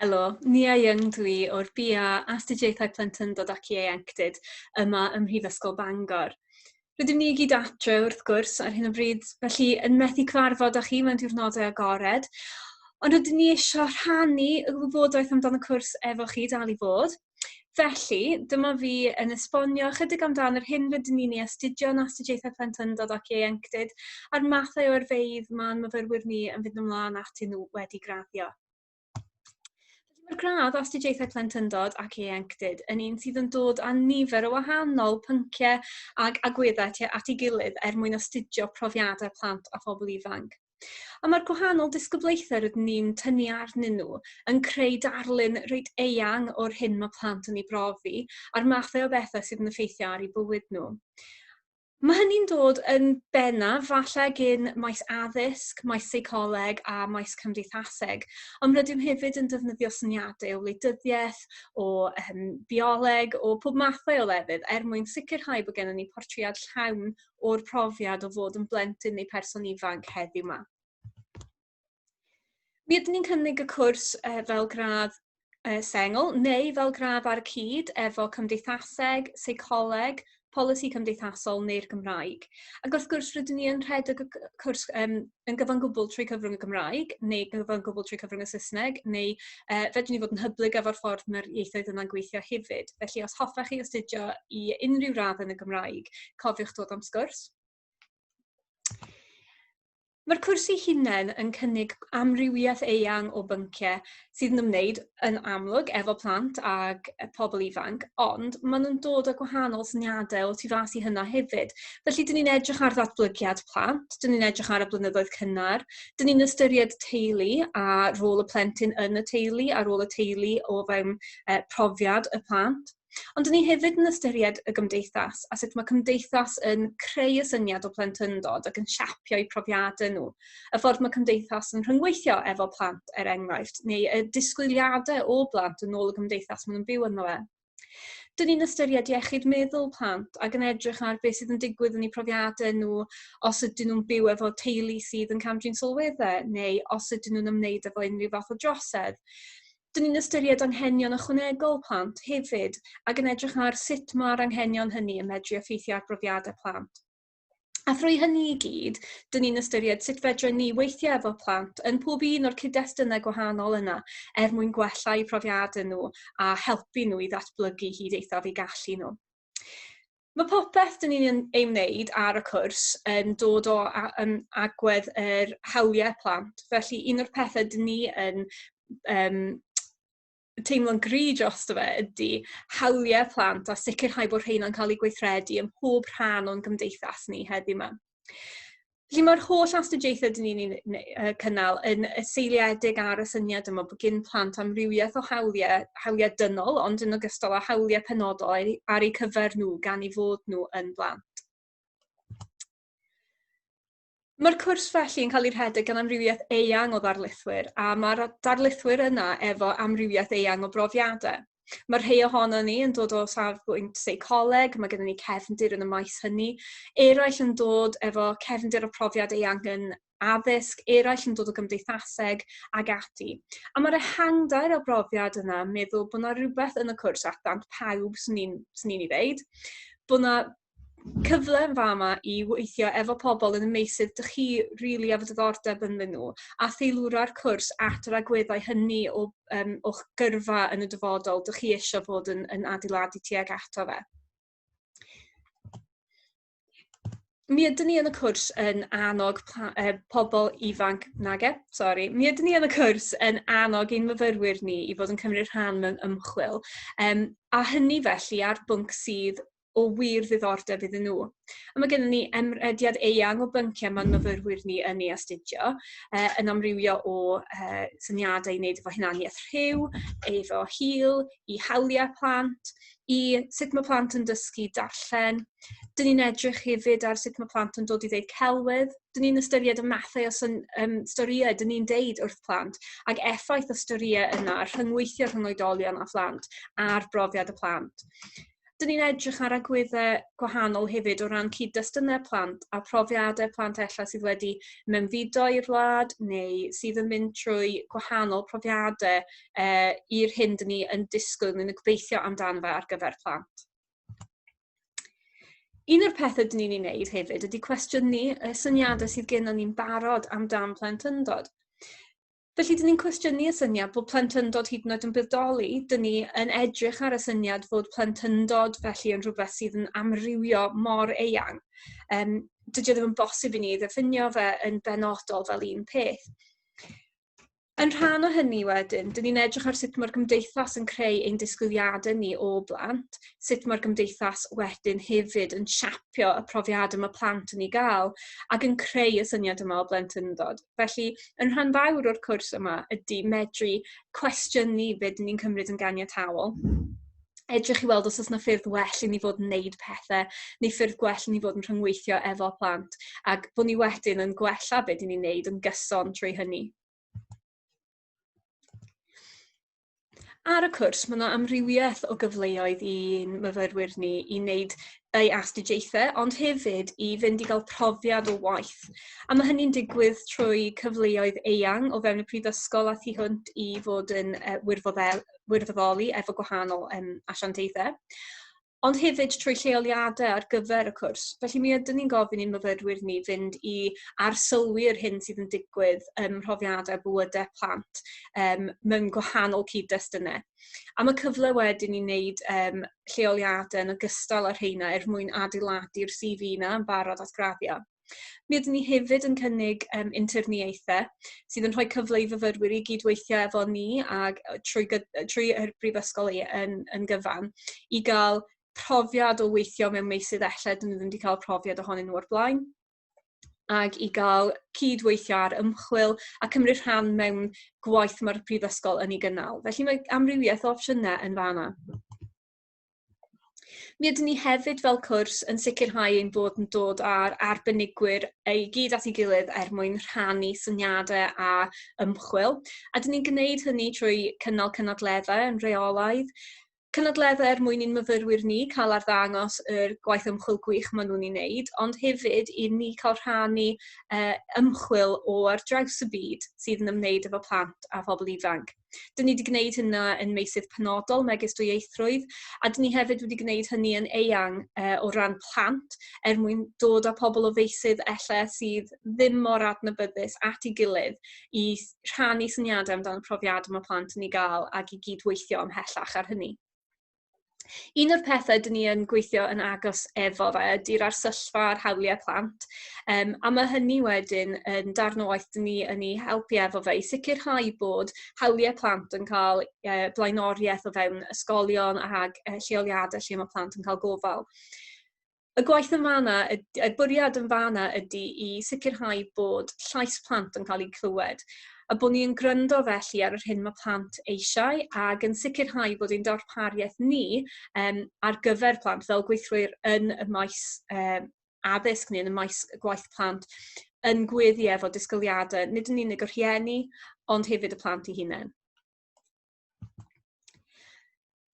Helo, Nia Young dwi o'r BA Astudiaethau Plentyndod ac Ieuenctid yma ym Mhrifysgol Bangor. Rydym ni i gyd adre wrth gwrs ar hyn o bryd, felly yn methu cyfarfod â chi mewn diwrnodau agored, ond rydyn ni eisiau rhannu y wybodaeth amdan y cwrs efo chi dal i fod. Felly, dyma fi yn esbonio ychydig amdan yr hyn rydyn ni'n ei astudio yn astudiaethau plentyndod ac ieuenctid a'r mathau o yrfeydd ma'n myfyrwyr ni yn fynd ymlaen atyn nhw wedi graddio. Mae'r gradd astudiaethau plentyndod ac ieuenctid yn un sydd yn dod â nifer o wahanol pynciau ag agweddau at ei gilydd er mwyn astudio profiadau plant a phobl ifanc. A mae'r gwahanol disgyblaethau rydyn ni'n tynnu arnyn nhw yn creu darlun reit eang o'r hyn mae plant yn ei brofi a'r mathau o bethau sydd yn effeithio ar eu bywyd nhw. Mae hynny'n dod yn bennaf falle gyn maes addysg, maes seicoleg a maes cymdeithaseg, ond rydym hefyd yn defnyddio syniadau o wleidyddiaeth, o um, bioleg, o pob mathau o lefydd er mwyn sicrhau bod gennym ni portread llawn o'r profiad o fod yn blentyn neu person ifanc heddiw 'ma. Mi ydyn ni'n cynnig y cwrs uh, fel gradd uh, sengl neu fel gradd ar y cyd efo cymdeithaseg, seicoleg, polisi cymdeithasol neu'r Gymraeg. Ac wrth gwrs rydyn ni yn rhedeg y cwrs um, yn gyfan gwbl trwy cyfrwng y Gymraeg neu gyfan gwbl trwy cyfrwng y Saesneg neu fedrwn ni fod yn hyblyg efo'r ffordd mae'r ieithoedd yna'n gweithio hefyd. Felly os hoffech chi astudio i unrhyw radd yn y Gymraeg, cofiwch dod am sgwrs. Mae'r cwrs ei hunain yn cynnig amrywiaeth eang o bynciau sydd yn ymwneud yn amlwg efo plant ag pobl ifanc, ond maen nhw'n dod â gwahanol syniadau o tu fas i hynna hefyd. Felly, dyn ni'n edrych ar ddatblygiad plant, dyn ni'n edrych ar y blynyddoedd cynnar, dyn ni'n ystyried teulu a rôl y plentyn yn y teulu a rôl y teulu o fewn profiad y plant. Ond dyn ni hefyd yn ystyried y gymdeithas a sut mae cymdeithas yn creu y syniad o plentyndod ac yn siapio eu profiadau nhw. Y ffordd mae cymdeithas yn rhyngweithio efo plant, er enghraifft, neu y disgwyliadau o blant yn ôl y gymdeithas maen nhw'n byw ynddo fe. Dyn ni'n ystyried iechyd meddwl plant ac yn edrych ar beth sydd yn digwydd yn eu profiadau nhw os ydyn nhw'n byw efo teulu sydd yn camdrin sylweddau neu os ydyn nhw'n ymwneud efo unrhyw fath o drosedd. Dyn ni'n ystyried anghenion ychwanegol plant hefyd ac yn edrych ar sut mae'r anghenion hynny yn medru effeithio ar brofiadau plant. A thrwy hynny i gyd, dyn ni'n ystyried sut fedrwn ni weithio efo plant yn pob un o'r cyd-destunau gwahanol yna er mwyn gwella eu profiadau nhw a helpu nhw i ddatblygu hyd eithaf eu gallu nhw. Mae popeth dyn ni'n ei wneud ar y cwrs yn dod o agwedd yr hawliau plant. Felly un o'r pethau dyn ni yn teimlo'n gry drosto fe ydy hawliau plant a sicrhau bod rheina'n cael eu gweithredu ym mhob rhan o'n gymdeithas ni heddiw 'ma. Felly mae'r holl astudiaethau dyn ni'n ei cynnal yn seiliedig ar y syniad yma bod gin plant amrywiaeth o hawliau, hawliau dynol, ond yn ogystal â hawliau penodol ar, ar eu cyfer nhw gan eu fod nhw yn blant. Mae'r cwrs felly yn cael ei rhedeg gan amrywiaeth eang o ddarlithwyr, a mae'r darlithwyr yna efo amrywiaeth eang o brofiadau. Mae rhai ohonon ni yn dod o safbwynt seicoleg, mae gennym ni cefndir yn y maes hynny. Eraill yn dod efo cefndir o profiad eang yn addysg, eraill yn dod o gymdeithaseg ag ati. A mae'r ehangder o brofiad yna yn meddwl bod 'na rhywbeth yn y cwrs at ddant pawb, 'swn i'n 'swn i'n ei ddeud. Bod 'na cyfle yn fama i weithio efo pobl yn y meysydd dych chi rili efo diddordeb ynddyn nhw a theilwra'r cwrs at yr agweddau hynny o um, o'ch gyrfa yn y dyfodol dych chi eisiau bod yn, yn adeiladu tuag ato fe. Mi ydyn ni yn y cwrs yn annog pobl ifanc, nage, sori, mi ydyn ni yn y cwrs yn annog ein myfyrwyr ni i fod yn cymryd rhan mewn ymchwil, um, a hynny felly ar bwnc sydd o wir ddiddordeb iddyn nhw. A mae gennym ni emrediad eang o bynciau mae'n myfyrwyr ni yn ei astudio, yn amrywio o syniadau i wneud efo hunaniaeth rhyw, efo hil, i hawliau plant, i sut mae plant yn dysgu darllen. Dyn ni'n edrych hefyd ar sut mae plant yn dod i ddeud celwydd. Dyn ni'n ystyried y mathau o syn, storïau dyn ni'n deud wrth plant ac effaith y storïau yna, rhyngweithio rhwng oedolion a phlant ar brofiad y plant. Dyn ni'n edrych ar agweddau gwahanol hefyd o ran cyd-destunau plant a profiadau plant ella sydd wedi mewnfudo i'r wlad neu sydd yn mynd trwy gwahanol profiadau i'r hyn dyn ni yn disgwyl neu'n gobeithio amdano fe ar gyfer plant. Un o'r pethau dyn ni'n ei wneud hefyd ydy cwestiynu y syniadau sydd gennym ni'n barod amdan plentyndod. Felly, dyn ni'n cwestiynu y syniad bod plentyndod hyd yn oed yn bodoli. Dyn ni yn edrych ar y syniad fod plentyndod felly yn rhywbeth sydd yn amrywio mor eang. Dydy o ddim yn bosib i ni ddiffinio fe yn benodol fel un peth. Yn rhan o hynny wedyn, dyn ni'n edrych ar sut mae'r gymdeithas yn creu ein disgwyliadau ni o blant, sut mae'r gymdeithas wedyn hefyd yn siapio y profiadau mae plant yn ei gael ac yn creu y syniad yma o blentyndod. Felly, yn rhan fawr o'r cwrs yma ydy medru cwestiynu be dyn ni'n cymryd yn ganiataol. Edrych i weld os oes 'na ffyrdd well i ni fod yn neud pethau, neu ffyrdd gwell i ni fod yn rhyngweithio efo plant, ac bod ni wedyn yn gwella be dyn ni'n neud yn gyson trwy hynny. Ar y cwrs, mae yna amrywiaeth o gyfleoedd i'n myfyrwyr ni i wneud eu astudiaethau, ond hefyd i fynd i gael profiad o waith. A mae hynny'n digwydd trwy cyfleoedd eang o fewn y prifysgol a thu hwnt i fod yn wirfoddoli efo gwahanol asiantaethau, ond hefyd trwy lleoliadau ar gyfer y cwrs. Felly mi ydyn ni'n gofyn i'n myfyrwyr ni fynd i arsylwi'r hyn sydd yn digwydd ym mhrofiadau bywydau plant mewn gwahanol cyd-destunau. A mae cyfle wedyn i wneud lleoliadau yn ogystal â rheina er mwyn adeiladu'r CV 'na yn barod at graddio. Mi ydyn ni hefyd yn cynnig interniaethau sydd yn rhoi cyfle i fyfyrwyr i gydweithio efo ni ag trwy yr brifysgol yn gyfan i gael profiad o weithio mewn meysydd ella dyn nhw ddim wedi cael profiad ohonyn nhw o'r blaen, ac i gael cydweithio ar ymchwil a cymryd rhan mewn gwaith mae'r prifysgol yn ei gynnal. Felly mae amrywiaeth o opsiynau yn fan'na. Mi ydyn ni hefyd fel cwrs yn sicrhau ein bod yn dod â'r arbenigwyr i gyd at ei gilydd er mwyn rhannu syniadau a ymchwil. A dyn ni'n gwneud hynny trwy cynnal cynadleddau yn rheolaidd. Cynadleddau er mwyn i'n myfyrwyr ni cael arddangos yr gwaith ymchwil gwych maen nhw'n ei wneud, ond hefyd i ni cael rhannu ymchwil o ar draws y byd sydd yn ymwneud efo plant a phobl ifanc. Dyn ni wedi gwneud hynna yn meysydd penodol megis dwyieithrwydd, a dyn ni hefyd wedi gwneud hynny yn eang o ran plant er mwyn dod â pobl o feysydd ella sydd ddim mor adnabyddus at ei gilydd i rhannu syniadau amdano profiadau mae plant yn ei gael ac i gydweithio ymhellach ar hynny. Un o'r pethau dyn ni yn gweithio yn agos efo fe ydy'r arsyllfa ar hawliau plant, a mae hynny wedyn yn darn o waith dyn ni yn ei helpu efo fe i sicrhau bod hawliau plant yn cael blaenoriaeth o fewn ysgolion ac lleoliadau lle mae plant yn cael gofal. Y gwaith yn fan'na, y bwriad yn fan'na ydy i sicrhau bod llais plant yn cael ei clywed, a bod ni yn gwrando felly ar yr hyn mae plant eisiau ac yn sicrhau bod ein darpariaeth ni ar gyfer plant fel gweithwyr yn y maes addysg neu yn y maes gwaith plant yn gweddu efo disgwyliadau, nid yn unig y rhieni, ond hefyd y plant eu hunain.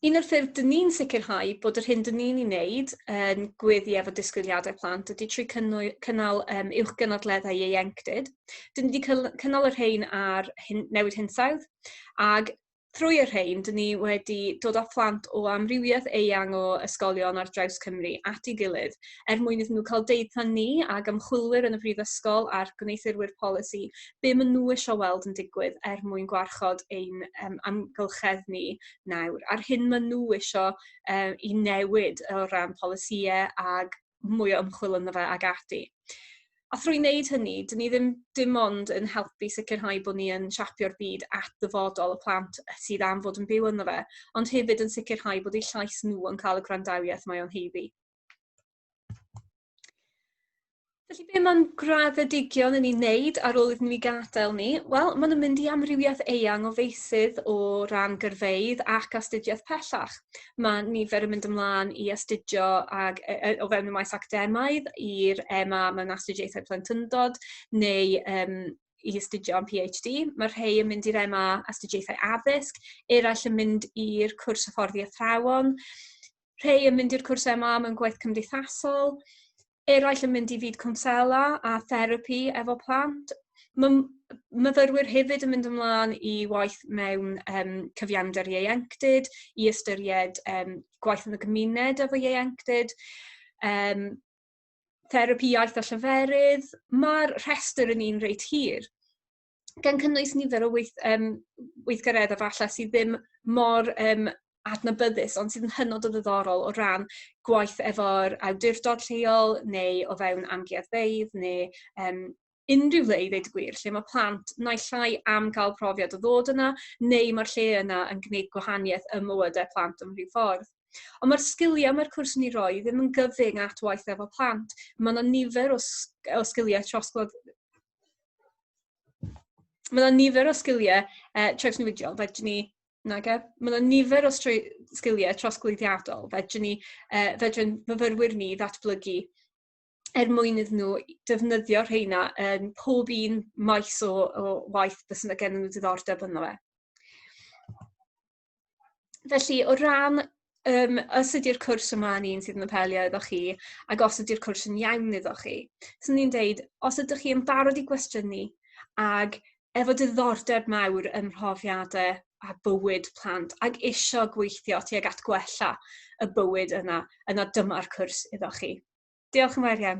Un o'r ffyrdd dyn ni'n sicrhau bod yr hyn dyn ni'n ei wneud yn gweddu efo disgwyliadau plant ydy trwy cynnal uwchgynadleddau ieuenctid. Dyn ni wedi cynnal y rhain ar newid hinsawdd, ag trwy y rhain dyn ni wedi dod â phlant o amrywiaeth eang o ysgolion ar draws Cymru at ei gilydd er mwyn iddyn nhw cael deud ni ag ymchwilwyr yn y brifysgol a'r gwneuthurwyr polisi be maen nhw eisiau weld yn digwydd er mwyn gwarchod ein amgylchedd ni nawr, a'r hyn maen nhw isio i newid o ran polisïau ag mwy o ymchwil ynddo fe ag ati. A thrwy wneud hynny, dyn ni ddim dim ond yn helpu sicrhau bod ni yn siapio'r byd at ddyfodol y plant sydd am fod yn byw ynddo fe, ond hefyd yn sicrhau bod eu llais nhw yn cael y gwrandawiaeth mae o'n haeddu. Felly be mae'n graddedigion yn ei wneud ar ôl iddyn nhw gadael ni? Wel, maen nhw'n mynd i amrywiaeth eang o feysydd o ran gyrfeydd ac astudiaeth pellach. Mae nifer yn mynd ymlaen i astudio ag, o fewn y maes academaidd i'r MA mewn astudiaethau plentyndod neu i astudio am PhD. Mae rhai yn mynd i'r MA astudiaethau addysg, eraill yn mynd i'r cwrs hyfforddi athrawon. Rhei yn mynd i'r cwrs yma mewn gwaith cymdeithasol, eraill yn mynd i fyd cwnsela a therapi efo plant. Mae myfyrwyr hefyd yn mynd ymlaen i waith mewn cyfiawnder ieuenctid, i ystyried gwaith yn y gymuned efo ieuenctid, therapi iaith a lleferydd. Mae'r rhestr yn un reit hir, gan cynnwys nifer o weithgareddau falle sydd ddim mor adnabyddus, ond sydd yn hynod o ddiddorol o ran gwaith efo'r awdurdod lleol neu o fewn amgueddfeydd neu unrhyw le i ddeud y gwir, lle mae plant naill ai am gael profiad o ddod yna, neu mae'r lle yna yn gwneud gwahaniaeth ym mywydau plant yn rhyw ffordd. Ond mae'r sgiliau mae'r cwrs yn ei roi ddim yn gyfyng at waith efo plant. Mae yna nifer o sgiliau trosglwyd. Mae yna nifer o sgiliau trawsnewidiol, fedrwn ni, nage, mae yna nifer o sgiliau trosglwyddiadol, fedrwn myfyrwyr ni ddatblygu er mwyn iddyn nhw defnyddio rheina yn pob un maes o waith fysa yna gen nhw diddordeb ynddo fe. Felly, o ran os ydy'r cwrs yma yn un sydd yn apelio iddo chi, ac os ydy'r cwrs yn iawn iddo chi, swn i'n deud, os ydych chi yn barod i gwestiynu ag efo diddordeb mawr ym mhrofiadau a bywyd plant, ag isio gweithio tuag at gwella y bywyd yna, yna dyma'r cwrs iddo chi. Diolch yn fawr iawn.